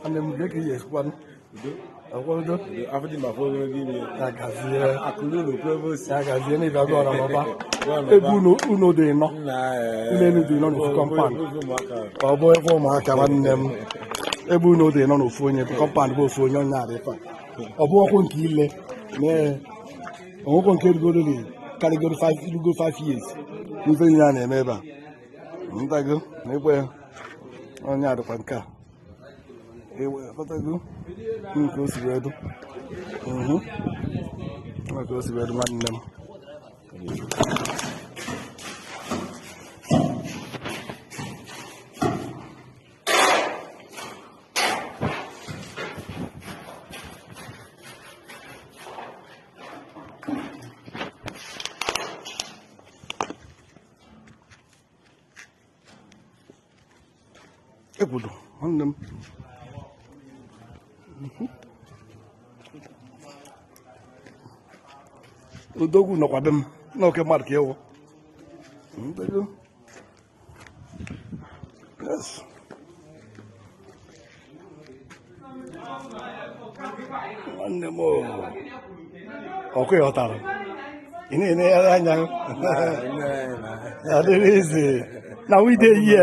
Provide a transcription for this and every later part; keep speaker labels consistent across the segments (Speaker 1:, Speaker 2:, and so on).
Speaker 1: Nwanne m gee ka ihe esikwanụ. Ọkwado.
Speaker 2: Afọ dị ma afọ ogologo ime.
Speaker 1: Ya gazie.
Speaker 2: Akụrụ ụlọ kwụ ebe o si.
Speaker 1: Ya gazie na ịbịago ọra n'ọba. Ebe unu dị nọ. Unu enu dị nọ n'ofu compound. Ọ bụ ebe ụmụaka nwanne m. Ebe unu dị nọ n'ofu onye compound bụ ofu onye onye adị fa. Ọ bụ ọkwụ nke ile. Nee. Onwekwo nke rugoro dị karịgoro 5 rugo 5 years. N'ife niile a na-eme ebe a. Ntago na ekwe onye adịkwa nke a. Ewe fọtago nke o si wee dụ. Nke o si wee dụ nwanne m. Ekwudo nwanne m. Odogwu nọkwa be m n'oke mmadụ ka ịwụ. Yes. Nwanne m ọkụ ịghọtara. Ị na-enegharị anya adịrị izi na wide yi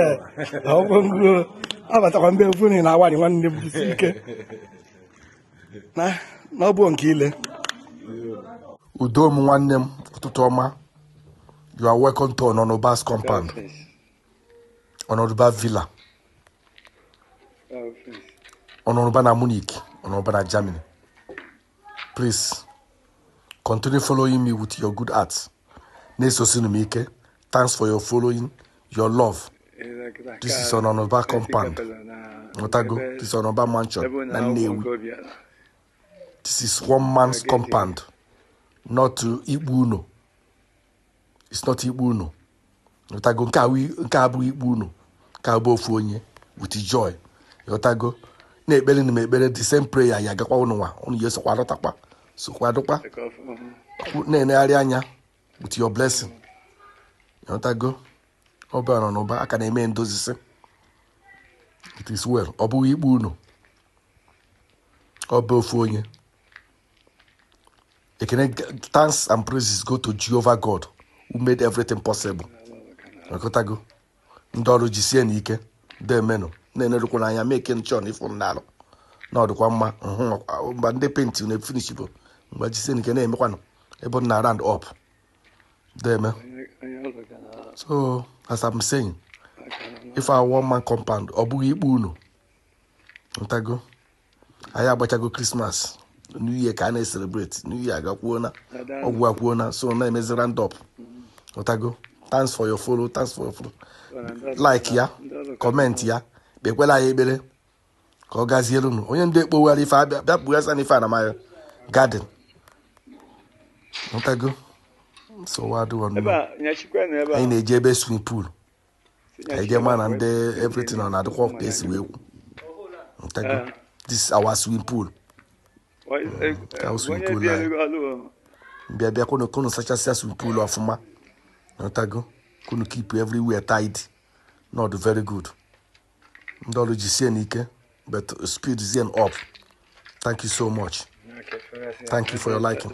Speaker 1: ọgwụngwo abatakwa mbe ofu na awarị nwanne m isi ike na ọ bụ nke ile. Udo m nwanne m, ụtụtụ ọma. You are welcome to Ononoba's compound, Ononoba Villa, Ononoba na Munich, Ononoba na Germany. Please continue following me with your good heart. Na-esosinu m ike. Thanks for your following, your love. This is Ononoba compound. Otago, this is Ononoba mansion na Nnewi. This is one man's compound, not Ikpu Uno. It's not Ikpu Uno. Otago, nke a abụghị Ikpu Uno. Nke a bụ ofu onye with joy. Otago, na-ekpere m ekpere the same prayer ya agakwa unu nwa. Unu ya esokwa alọtakwa. Sokwa adụkwa. Na-enegharị anya with your blessing. Otago, ọ bụ Ononoba aka na-eme ndozisi. It is well. Ọ bụghị Ikpu Uno. Ọ bụ ofu onye. Ekene, thanks and praises go to Jehovah God who made everything possible. Otago, ndị ọrụ jisie n'ike demenụ na-enerukwa n'anya make nchọ na ịfụ n'alụ na ọ dịkwa mma. Mgbe ndị penti na finish bụ mgbe jisie n'ike na-emekwanụ ebe na round up deme. So as I'm saying, if our one man compound ọ bụghị Ikpu Uno. Ntago, anyị agbachago Christmas, New Year ka a na-celebrate, New Year agakwuona, ọgwụ akwuona, so na-emezi round up. Ntago, thanks for your follow, thanks for your follow. Like ya, comment ya, kpekwela anyị ekpere ka ọ gaziere unu. Onye ndị ekpowara ife abịa bịa kpughasa n'ife na my garden. Ntago, so adịghọ nnọọ. Anyị na-eje ebe swimming pool. Anyị jee ma na ndị everything ọ na-adịkwa ka esi wee kwu. Ntago, this is our swimming pool. Ka swimming pool anyị. Bịa bịa kunu kunu sachasịa swimming pool ọfụma. Ntago, kunu keep everywhere tidy. Not very good. Ndị ọrụ jisie n'ike, but speed is up. Thank you so much. Thank you for your liking.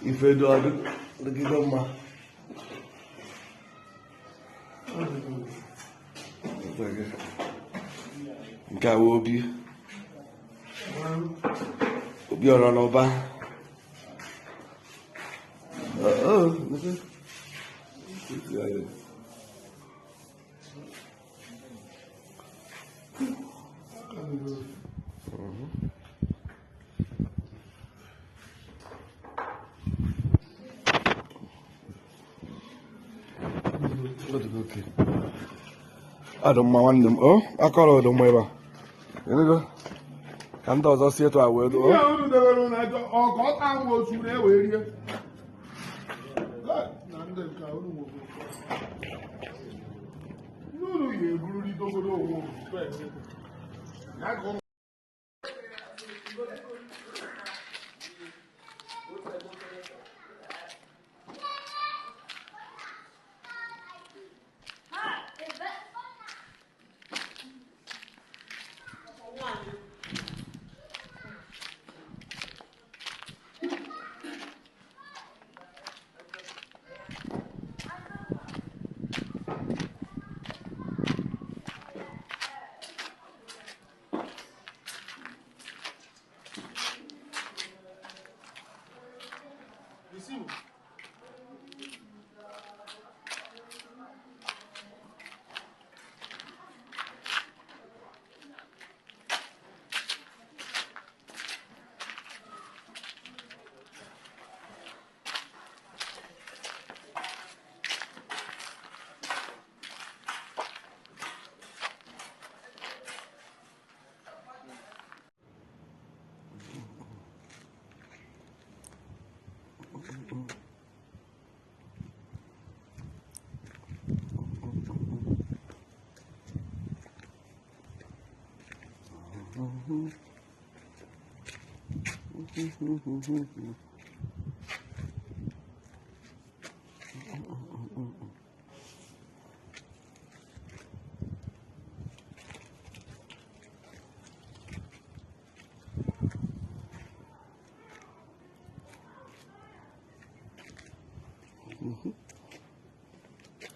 Speaker 1: Ife dịgide mma. Nke a wụ obi. Obi Ononoba. Okay. Adị mma nwanne m, o akọrọ dị mma ebe a. Ịnụgo? Ka ndị ọzọ si etu a wee doo.
Speaker 3: Ihe unu debere na ọka ọta ahụ otu na-ewe rie. Na ndị nke unu nwere ndị unu ga-eburiri dogodo onwe unu. Ya ka ụmụ